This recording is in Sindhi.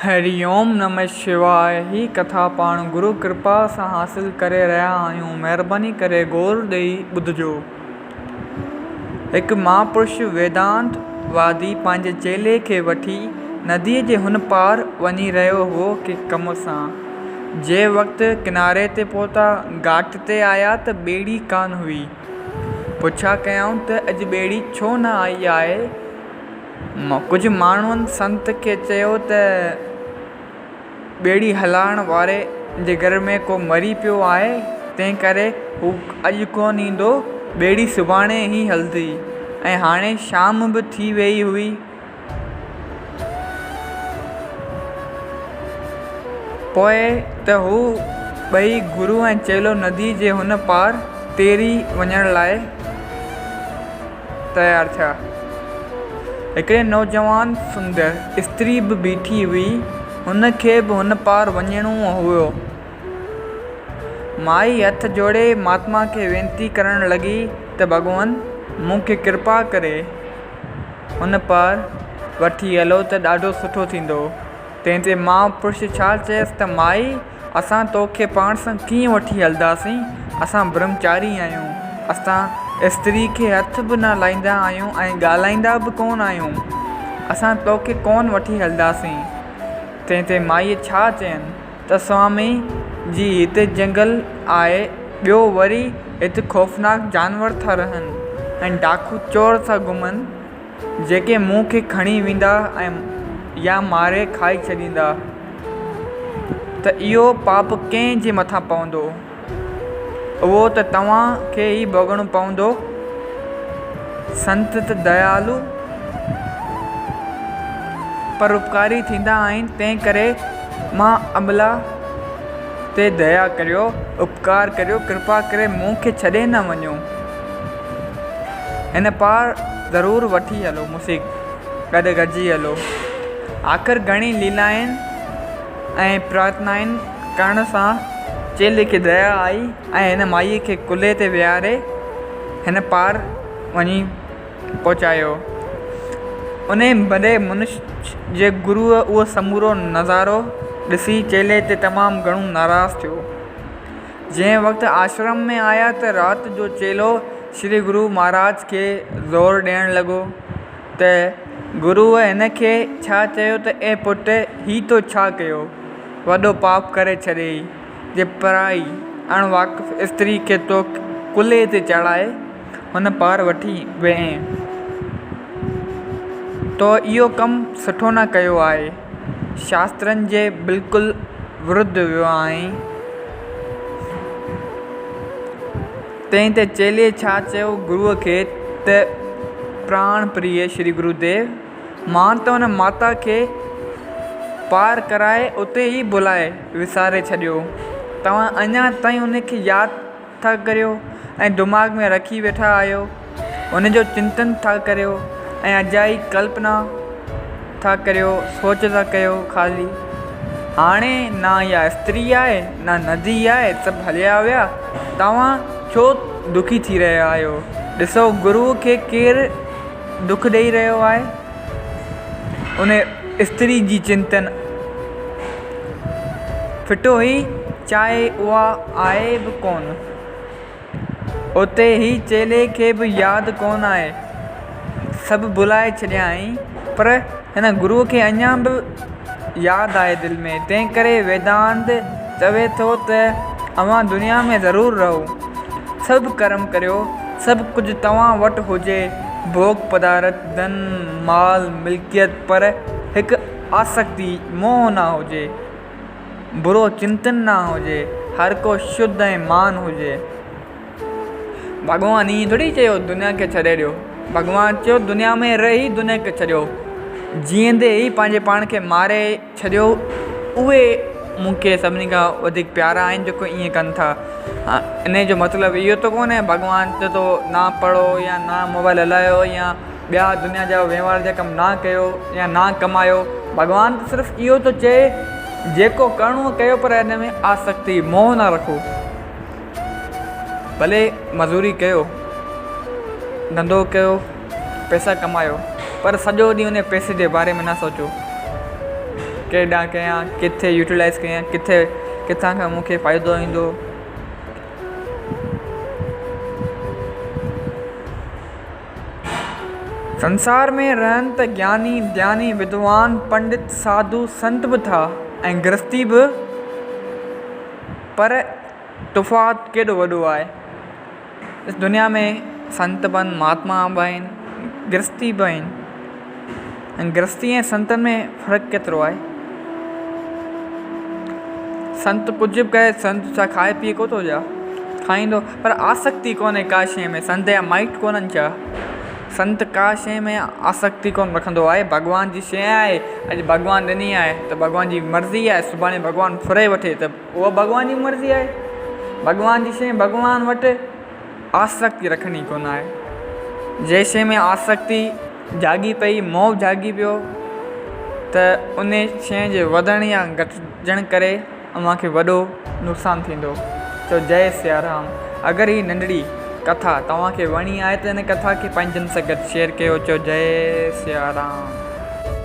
هري اوم نمه شواء هي ڪٿا پاڻ گرو ڪرپا سان حاصل ڪري رهيا آهيون مهرباني ڪري غور ڏئي ٻڌجو. هڪ مهاپرش ويدانت وادي پنهنجي چيلي کي وٺي نديء جي هن پار وڃي رهيو هئو ڪي ڪم سان. جنهن وقت ڪناري تي پهتا، گهاٽ تي آيا ته ٻيڙي ڪانه هئي. پڇا ڪيائون ته اڄ ٻيڙي ڇو نه آئي آهي؟ ڪجهه ماڻهن سنت کي چيو ته ٻيڙي هلائڻ واري جي گهر ۾ ڪو مري پيو آهي، تنهن ڪري هو اڄ ڪونه ايندو، ٻيڙي سڀاڻي ئي هلندي ۽ هاڻي شام به ٿي ويئي هئي. پوء ته هو ٻئي گرو ۽ چيلو نديء جي هن پار تيري وڃڻ لاء تيار ٿيا. هڪڙي نوجوان سندر استري به بيٺي هئي، هن کي به هن پار وڃڻو هيو. مائي هٿ جوڙي مهاتما کي وينتي ڪرڻ لڳي ته ڀڳوان! مون کي ڪرپا ڪري هن پار وٺي هلو ته ڏاڍو سٺو ٿيندو. تنهن تي مها پرش ڇا چيس ته مائي! اسان تو کي پاڻ سان ڪيئن وٺي هلنداسين؟ اسان برهمچاري آهيون. اسان استري کي هٿ به نه لائيندا آهيون ۽ ڳالهائيندا به ڪونه آهيون. اسان تو کي ڪونه وٺي هلنداسين. تنهن تي مائيء ڇا چين ته سوامي جي هتي جنگل آهي، ٻيو وري هت خوفناڪ جانور ٿا رهن ۽ ڊاڪو چور ٿا گهمن. جيڪي مون کي کڻي ويندا ۽ يا ماري کائي ڇڏيندا ته اهو پاپ ڪنهن جي مٿان پوندو؟ اهو ته توهان کي ئي ڀوڳڻو پوندو. سنت ته ديالو پراپڪاري ٿيندا آهن، تنهن ڪري مان املا تي ديا ڪريو، اپڪار ڪريو، ڪرپا ڪري مون کي ڇڏي نه وڃو. هن پار ضرور وٺي هلو مون سين گڏ گڏجي هلو. آخر گهڻي ليلائن ۽ پرارٿنائن ڪرڻ سان چيلي کي ديا آئي ۽ هن مائيء کي ڪلهي تي ويهاري هن پار وڃي پهچايو. انهيء ڀلي منش جي گروء اهو سمورو نظارو ڏسي چيلي تي تمام گهڻو ناراض ٿيو. جنهن وقت آشرم ۾ آيا ته رات جو چيلو شري گرو مهاراج کي زور ڏيڻ لڳو ته گروء هن کي ڇا چيو ته اي پٽ هي تو ڇا ڪيو؟ وڏو پاپ ڪري ڇڏيئي جي پرائي اڻ واقف استري کي تو ڪلهي تي چڙهائي هن پار وٺي وئين. تو اهو ڪم سٺو نه ڪيو آهي. شاسترن جي بلڪل ورڌ ويو آهين. تنهن تي چيلي ڇا چيو گروء کي ته پراڻ پريه شري گروديو! مان ته ان ماتا کي پار ڪرائي اتي ئي ڀلائي وساري ڇڏيو. توهان اڃا تائين ان کي ياد ٿا ڪريو ۽ دماغ ۾ رکي ويٺا آهيو، ان جو چنتن ٿا ڪريو ۽ اجائي ڪلپنا ٿا ڪريو، سوچ ٿا ڪيو خالي. هاڻي نه اها استري آهي، نه ندي آهي، سڀ هليا ويا، توهان ڇو دکي ٿي رهيا آهيو؟ ڏسو گروء کي ڪير دک ڏئي رهيو آهي؟ ان استري جي چنتن ڦٽو هئي، چاهي اها آهي به ڪونه. اتي هي چيلي کي به ياد ڪونه آهي. سڀ ڀلائي ڇڏيائين، پر هن گروء کي اڃا به ياد آهي دل ۾. تنهنڪري ويدانت چوي ٿو ته اوهان دنيا ۾ ضرور رهو. سڀ ڪرم ڪريو، سڀ ڪجهه توهان وٽ هجي، ڀوڳ پدارٿ، ڌن، مال، ملڪيت، پر هڪ آسڪتي، موهه نه هجي، برو چنتن نه هجي، هر ڪو شڌ ۽ مان هجي. ڀڳوان ائين ٿوري چيو دنيا کي ڇڏي ڏيو، ڀڳوان چيو دنيا ۾ رهي دنيا کي ڇڏيو، جيئندي ئي پنهنجي پاڻ کي ماري ڇڏيو، اهي مون کي سڀني کان وڌيڪ پيارا آهن جيڪو ائين ڪن ٿا. انهيء جو مطلب اهو ته ڪونهي ڀڳوان چئي ٿو نه پڙهو يا نه موبائل هلايو يا ٻيا دنيا جا وهنوار جا ڪم نه ڪيو يا نه ڪمايو. ڀڳوان ته صرف اهو ٿو چئي جيڪو ڪرڻو ڪيو پر ان ۾ آسڪتي، موهه نه رکو. ڀلي مزوري ڪيو، ڌنڌو ڪيو، پئسا ڪمايو پر سڄو ڏينهن ان پئسي جي باري ۾ نه سوچو. ڪيڏانهن ڪيان، ڪٿي يوٽيلائز ڪيان، ڪٿي ڪٿان کان مون کي فائدو ايندو. سنسار ۾ رهن ته گياني، ڌياني، ودوان، پنڊت، ساڌو، سنت به ٿا ۽ گرهستي به پر تفاوت ڪيڏو وڏو آهي. دنيا ۾ سنت به آهن، مهاتما به آهن، گرهستي به آهن ۽ گرهستي ۽ سنتن ۾ فرق ڪيترو آهي. سنت ڪجهه به ڪري سنت ڇا کائي پيئي ڪو ٿو ڇا کائيندو پر آسڪتي ڪونهي ڪا شيء ۾ سنت جا مائٽ ڪونهن ڇا سنت ڪا شيء ۾ آسڪتي ڪونه رکندو آهي ڀڳوان جي شيء آهي اڄ ڀڳوان ڏني آهي ته ڀڳوان جي مرضي آهي سڀاڻي ڀڳوان ڦري وٺي ته اها ڀڳوان جي مرضي آهي. ڀڳوان جي شيء ڀڳوان وٽ آسڪتي رکڻي ڪونه آهي. جنهن شيء ۾ آسڪتي جاڳي پئي، موهه جاڳي پيو ته ان شيء جي وڌڻ يا گهٽجڻ ڪري اوهان کي وڏو نقصان ٿيندو. چئو جئي سيارام. اگر هي ننڍڙي ڪٿا توهان کي وڻي آهي ته هن ڪٿا کي پنهنجن سان گڏ شيئر ڪيو. چئو جئي سيارام.